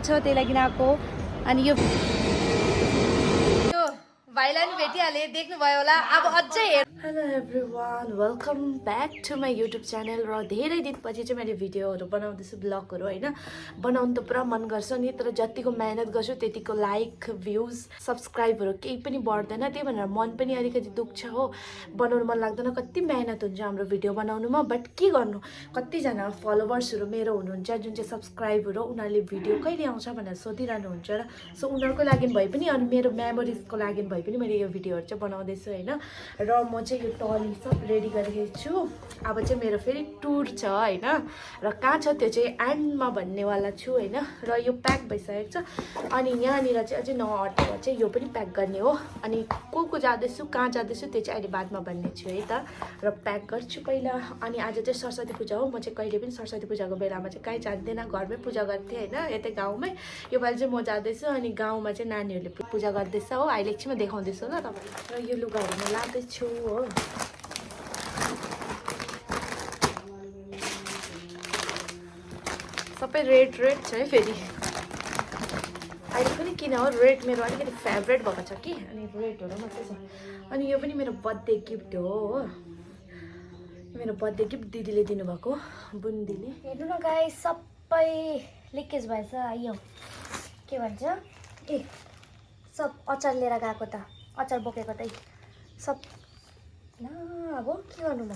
छ त्यही लागि आएको अनि यो भाइलाई नि भेटिहाले देख्नुभयो होला अब अझै hello everyone welcome back to my YouTube channel र धेरै दिनपछि चाहिँ मैले भिडियोहरू बनाउँदैछु ब्लगहरू होइन बनाउनु त पुरा मन गर्छ नि तर जतिको मेहनत गर्छु त्यतिको लाइक भ्युज सब्सक्राइबहरू केही पनि बढ्दैन त्यही भनेर मन पनि अलिकति दुख्छ हो बनाउनु मन लाग्दैन कति मेहनत हुन्छ हाम्रो भिडियो बनाउनुमा बट के गर्नु कतिजना फलोवर्सहरू मेरो हुनुहुन्छ जुन चाहिँ सब्सक्राइबहरू उनीहरूले भिडियो कहिले आउँछ भनेर सोधिरहनु हुन्छ र सो उनीहरूको लागि भए पनि अनि मेरो मेमोरिजको लागि भए पनि मैले यो भिडियोहरू चाहिँ बनाउँदैछु होइन र म चाहिँ यो टली सब रेडी गरिरहेको छु अब चाहिँ मेरो फेरि टुर छ होइन र कहाँ छ त्यो चाहिँ एन्डमा भन्नेवाला छु होइन र यो प्याक भइसकेको छ अनि यहाँनिर चाहिँ अझै नअटेर चाहिँ यो पनि प्याक गर्ने हो अनि को जाँदैछु कहाँ जाँदैछु त्यो चाहिँ अहिले बादमा भन्ने छु है त र प्याक गर्छु पहिला अनि आज चाहिँ सरस्वती पूजा हो म चाहिँ कहिले पनि सरस्वती पूजाको बेलामा चाहिँ कहीँ जान्दैन घरमै पूजा गर्थेँ होइन यतै गाउँमै योपालि चाहिँ म जाँदैछु अनि गाउँमा चाहिँ नानीहरूले पूजा गर्दैछ हो अहिले एकछिनमा देखाउँदैछु ल तपाईँलाई र यो लुगाहरू म लाँदैछु हो सबै रेड छ है फेरि अहिले पनि किन हो रेड मेरो अलिकति फेभरेट भएको छ कि अनि रेडहरू मात्रै छ अनि यो पनि मेरो बर्थडे गिफ्ट हो मेरो बर्थडे गिफ्ट दिदीले दिनुभएको बुन्दीले हेर्नु न गाइस सबै लिकेज भएछ यो के भन्छ ए सब अचार लिएर गएको त अचार बोकेको त सब ल अब के गर्नु म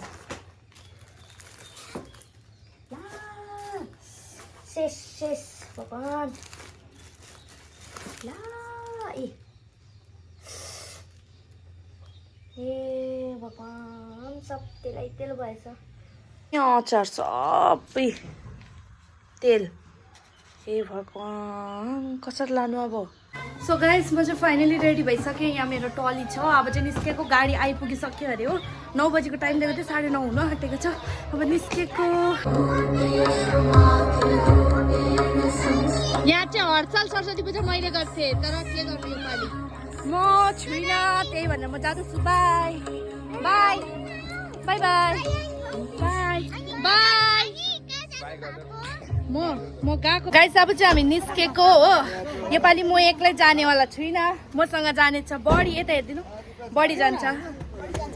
शेष भगवान ला ए भगवान सब तेल भएछ यहाँ अचार सबै तेल ए भगवान कसरी लानु अब सो गाइस म चाहिँ फाइनली रेडी भइसकेँ यहाँ मेरो टली छ अब चाहिँ निस्केको गाडी आइपुगिसक्यो अरे हो 9 बजीको टाइम दिएको थियो 9:30 हुन आँटेको छ अब निस्केको यहाँ चाहिँ हरसाल सरस्वती पूजा मैले गर्थेँ तर के गर्नु योपालि म छुइनँ त्यही भनेर म जाँदैछु by by by by by by म गएको गाइस अब चाहिँ हामी निस्केको हो योपालि म एक्लै जानेवाला छुइनँ मसँग जाने छ बडी यता हेरिदिनु बडी जान्छ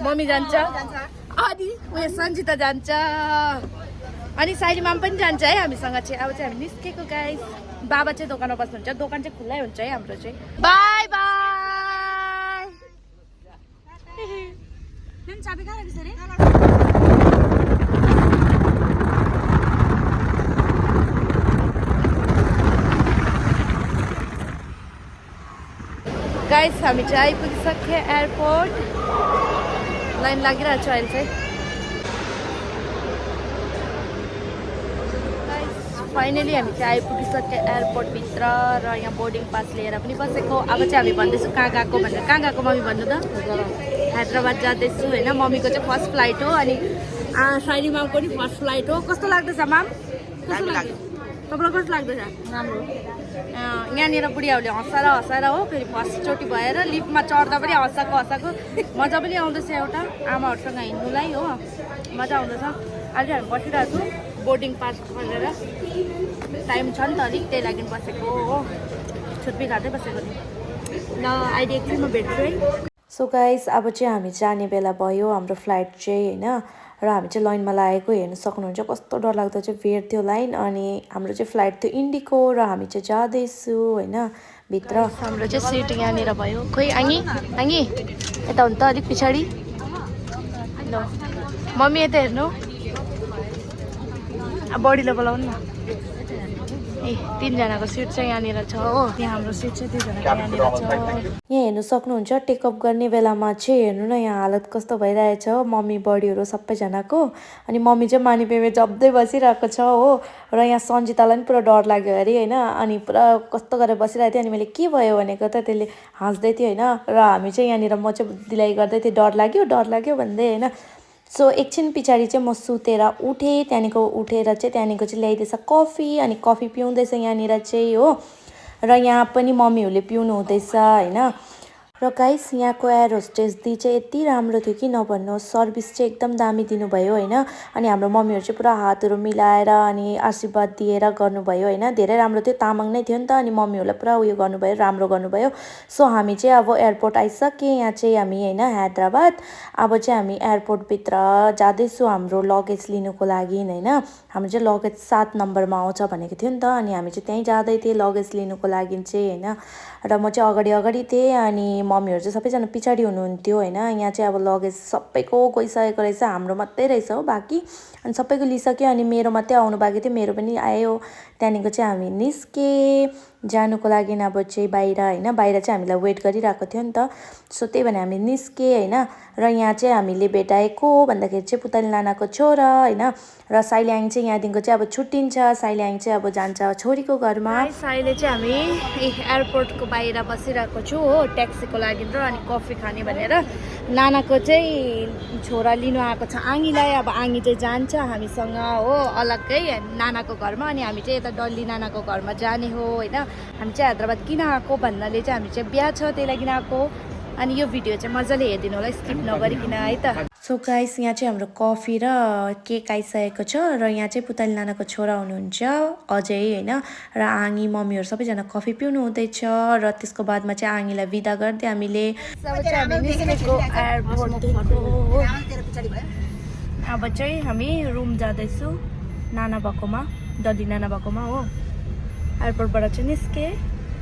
मम्मी जान्छ अनि उयो सन्जिता जान्छ अनि साइली माम पनि जान्छ है हामीसँग चाहिँ अब चाहिँ हामी निस्केको गाइस बाबा चाहिँ दोकानमा बस्नुहुन्छ दोकान चाहिँ खुल्लै हुन्छ है हाम्रो चाहिँ बाई बाई चाबी कहाँ राखेछ रे गाइस हामी चाहिँ आइपुगिसक्यो एयरपोर्ट लाइन लागिरहेको छ अहिले चाहिँ फाइनली हामी चाहिँ आइपुगिसक्यो एयरपोर्टभित्र र यहाँ बोर्डिङ पास लिएर पनि बसेको अब चाहिँ हामी भन्दैछौँ कहाँ गएको भनेर कहाँ गएको मम्मी भन्नु त हैदराबाद जाँदैछु होइन मम्मीको चाहिँ फर्स्ट फ्लाइट हो अनि साइली मामको पनि फर्स्ट फ्लाइट हो कस्तो लाग्दैछ माम कस्तो लाग्यो तपाईँलाई कस्तो लाग्दैछ राम्रो यहाँनिर बुढियाहरूले हँसाएर हो फेरि फर्स्टचोटि भएर लिफ्टमा चढ्दा पनि हँसाएको मजा पनि आउँदैछ एउटा आमाहरूसँग हिँड्नुलाई हो मजा आउँदैछ अहिले हामी बसिरहेको छौँ बोर्डिङ पास गरेर टाइम छ नि त अलिक त्यही लागि बसेको हो छुट्टी खाँदै बसेको नि ल अहिले एकछिनमा भेट्छु है सो गाइस अब चाहिँ हामी जाने बेला भयो हाम्रो फ्लाइट चाहिँ होइन र हामी चाहिँ लाइनमा लागेको हेर्नु सक्नुहुन्छ कस्तो डरलाग्दो चाहिँ भिड थियो लाइन अनि हाम्रो चाहिँ फ्लाइट थियो इन्डिको र हामी चाहिँ जाँदैछु होइन भित्र हाम्रो चाहिँ सिट यहाँनिर भयो खोइ आङी यता हुनु त अलिक पछाडि ल मम्मी यता हेर्नु बडीले बोलाउनु न ए 3 जनाको सिट चाहिँ यहाँनिर छ हो यहाँ हाम्रो सिट चाहिँ 2 जनाको यहाँनिर छ यहाँ हेर्नु सक्नुहुन्छ टेकअप गर्ने बेलामा चाहिँ हेर्नु न यहाँ हालत कस्तो भइरहेछ मम्मी बडीहरू सबैजनाको अनि मम्मी चाहिँ मानी पेमे जब्दै बसिरहेको छ हो र यहाँ सन्जितालाई पनि पुरा डर लाग्यो अरे होइन अनि पुरा कस्तो गरेर बसिरहेको थियो अनि मैले के भयो भनेको त त्यसले हाँस्दै थियो होइन र हामी चाहिँ यहाँनिर म चाहिँ दिलाइ गर्दै थिएँ डर लाग्यो भन्दै होइन सो एकछिन पछाडि चाहिँ म सुतेर उठेँ त्यहाँदेखिको उठेर चाहिँ त्यहाँदेखिको चाहिँ ल्याइदिएछ कफी अनि कफी पिउँदैछ यहाँनिर चाहिँ हो र यहाँ पनि मम्मीहरूले पिउनु हुँदैछ होइन र गाइस यहाँको एयर होस्टेस दी चाहिँ यति राम्रो थियो कि नभन्नुहोस्, सर्भिस चाहिँ एकदम दामी दिनुभयो होइन। अनि हाम्रो मम्मीहरू चाहिँ पुरा हातहरू मिलाएर अनि आशीर्वाद दिएर गर्नुभयो होइन। धेरै राम्रो थियो, तामाङ नै थियो नि त, अनि मम्मीहरूलाई पुरा उयो गर्नुभयो, राम्रो गर्नुभयो। सो हामी चाहिँ अब एयरपोर्ट आइसक्यौँ, यहाँ चाहिँ हामी होइन हैदराबाद। अब चाहिँ हामी एयरपोर्टभित्र जाँदैछु हाम्रो लगेज लिनुको लागि होइन। हाम्रो चाहिँ लगेज 7 नम्बरमा आउँछ भनेको थियो नि त, अनि हामी चाहिँ त्यहीँ जाँदै थिएँ लगेज लिनुको लागि चाहिँ होइन। र म चाहिँ अगाडि थिएँ अनि मम्मीहरू चाहिँ सबैजना पछाडि हुनुहुन्थ्यो होइन। यहाँ चाहिँ अब लगेज सबैको गइसकेको रहेछ, हाम्रो मात्रै रहेछ हो बाँकी। अनि सबैको लिइसक्यो, अनि मेरो मात्रै आउनु बाँकी थियो, मेरो पनि आयो। त्यहाँदेखिको चाहिँ हामी निस्केँ जानुको लागि अब चाहिँ बाहिर होइन। बाहिर चाहिँ हामीलाई वेट गरिरहेको थियो नि त, सो त्यही भने हामी निस्केँ होइन। र यहाँ चाहिँ हामीले भेटाएको भन्दाखेरि चाहिँ पुतली नानाको छोरा होइन। र साइल्याङ चाहिँ यहाँदेखिको चाहिँ अब छुट्टिन्छ, साइल्याङ चाहिँ अब जान्छ छोरीको घरमा। अहिले चाहिँ हामी एयरपोर्टको बाहिर बसिरहेको छु हो, ट्याक्सीको लागि र अनि कफी खाने भनेर। नानाको चाहिँ छोरा लिनु आएको छ आङीलाई, अब आङी चाहिँ जान्छ हामीसँग हो अलग्गै नानाको घरमा, अनि हामी चाहिँ यता डल्ली नानाको घरमा जाने हो होइन। हामी चाहिँ हैदराबाद किन आएको भन्नाले चाहिँ हामी चाहिँ बिहा छ त्यही लागि आएको। अनि यो भिडियो चाहिँ मजाले हेरिदिनु होला स्किप नगरिकन है त। सो गाइस यहाँ चाहिँ हाम्रो कफी र केक आइसकेको छ, र यहाँ चाहिँ पुतली नानाको छोरा हुनुहुन्छ अजय होइन। र आङी मम्मीहरू सबैजना कफी पिउनु हुँदैछ, र त्यसको बादमा चाहिँ आङीलाई बिदा गर्दै हामीले अब चाहिँ हामी रुम जाँदैछु नाना भएकोमा, डल्ली नाना भएकोमा हो। एयरपोर्टबाट चाहिँ निस्केँ,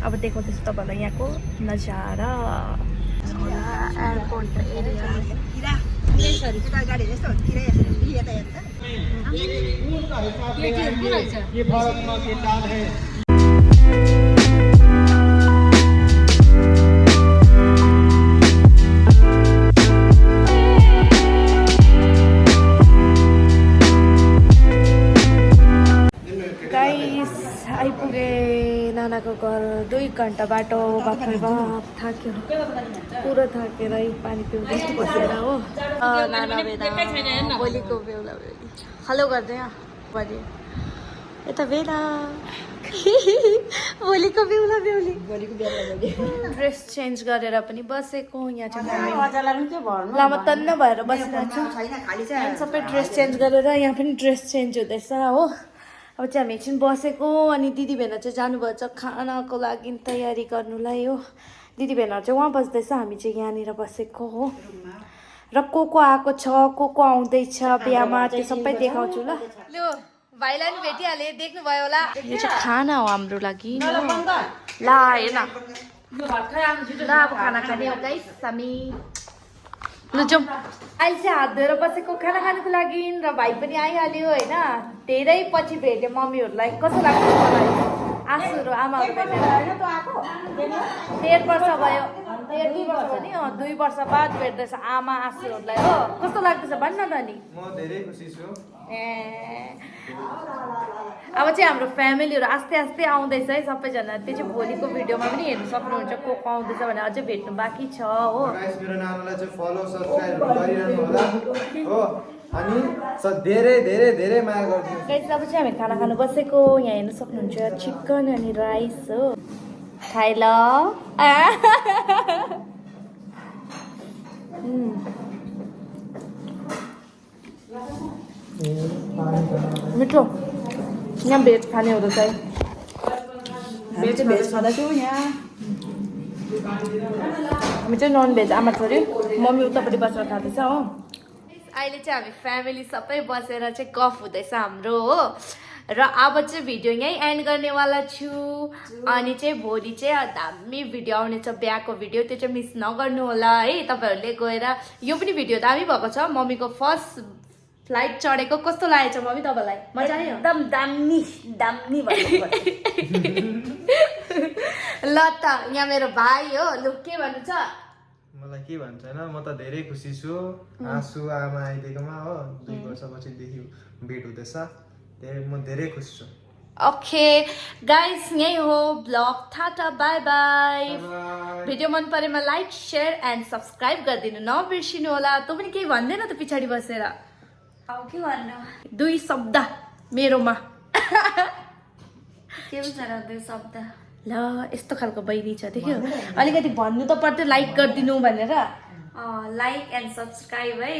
अब देखाउँदैछु तपाईँलाई यहाँको नजारा। एयरपोर्ट गाइस आइपुगे नानाको घर, 2 घन्टा बाटो। बाफ्रे बाफ थाक्यो, पुरो थाकेर पानी पिउँदै बसेर हो। नाना बेला भोलिको बेहुला बेहुली हेलो गर्दै भोलि यता बेला भोलिको बेहुला बेहुली ड्रेस चेन्ज गरेर पनि बसेको। यहाँ चाहिँ लामा तन्न भएर बसिरहेको छ, सबै ड्रेस चेन्ज गरेर यहाँ पनि ड्रेस चेन्ज हुँदैछ हो। अब चाहिँ हामी एकछिन बसेको, अनि दिदी बहिनी चाहिँ जानुभएको छ खानाको लागि तयारी गर्नुलाई हो। दिदी बहिनीहरू चाहिँ उहाँ बस्दैछ, हामी चाहिँ यहाँनिर बसेको हो। र को आएको छ, को आउँदैछ बिहामा त्यो सबै देखाउँछु ल। लु भाइलाई पनि भेटिहालेँ, देख्नुभयो होला। यो चाहिँ खाना हो हाम्रो लागि ल, हेर्न ल अब खाना खाने हो गाइस हामी। लु जाउँ, अहिले चाहिँ हात धोएर बसेको खाना खानुको लागि, र भाइ पनि आइहाल्यो होइन। धेरै पछि भेट्यो मम्मीहरूलाई, कस्तो लाग्छ मलाई आँसुहरू आमाहरू भेटेर। 1.5 वर्ष भयो, 1.5 वर्ष भयो नि 2 वर्ष बाद भेट्दैछ आमा आँसुहरूलाई हो। कस्तो लाग्दैछ भन्न त नि। म धेरै खुसी छु। अब चाहिँ हाम्रो फ्यामिलीहरू आस्ते आस्ते आउँदैछ है सबैजना, त्यो चाहिँ भोलिको भिडियोमा पनि हेर्नु सक्नुहुन्छ को आउँदैछ भने अझै भेट्नु बाँकी छ हो। गाइस मेरो नानालाई चाहिँ फलो सब्स्क्राइब गरिरहनु होला हो, अनि धेरै धेरै धेरै माया गर्दिनु। गाइस अब चाहिँ हामी खाना खानु बसेको, यहाँ हेर्नु सक्नुहुन्छ चिकन अनि राइस हो। खाइ ल मिठो। यहाँ भेज खाने हो रहेछ है, भेज खाँदा छु यहाँ। हामी चाहिँ नन भेज आमा छोरी, मम्मी उतापट्टि बसेर खाँदैछ हो। अहिले चाहिँ हामी फ्यामिली सबै बसेर चाहिँ गफ हुँदैछ हाम्रो हो। र अब चाहिँ भिडियो यहीँ एन्ड गर्नेवाला छु, अनि चाहिँ भोलि चाहिँ दामी भिडियो आउनेछ बिहाको भिडियो, त्यो चाहिँ मिस नगर्नु होला है तपाईँहरूले गएर। यो पनि भिडियो दामी भएको छ, मम्मीको फर्स्ट फ्लाइट चढेको कस्तो लागेको छ मम्मी तपाईँलाई? मजा आयो? एकदम दामी दामी ल त यहाँ मेरो भाइ हो, लु के भन्नु छ? मलाई के भन्छ हैन, म त धेरै खुसी छु। आँसु आमा आइदिएकोमा हो, 2 वर्षपछिदेखि भेट हुँदैछ, म धेरै खुसी छु। ओके गाइस यही हो blog, tata bye by. Video मन परेमा लाइक शेयर एन्ड सब्सक्राइब गरिदिनु नबिर्सिनु होला। तँ पनि केही भन्दैन त पछाडि बसेर? अब के भन्नु, 2 शब्द मेरोमा के बिचरा 2 शब्द ल यस्तो खालको बहिनी छ देख्यो अलिकति भन्नु त पर्थ्यो लाइक गरिदिनु भनेर लाइक एन्ड सब्सक्राइब है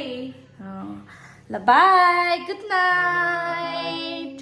ल बाई गुड नाइट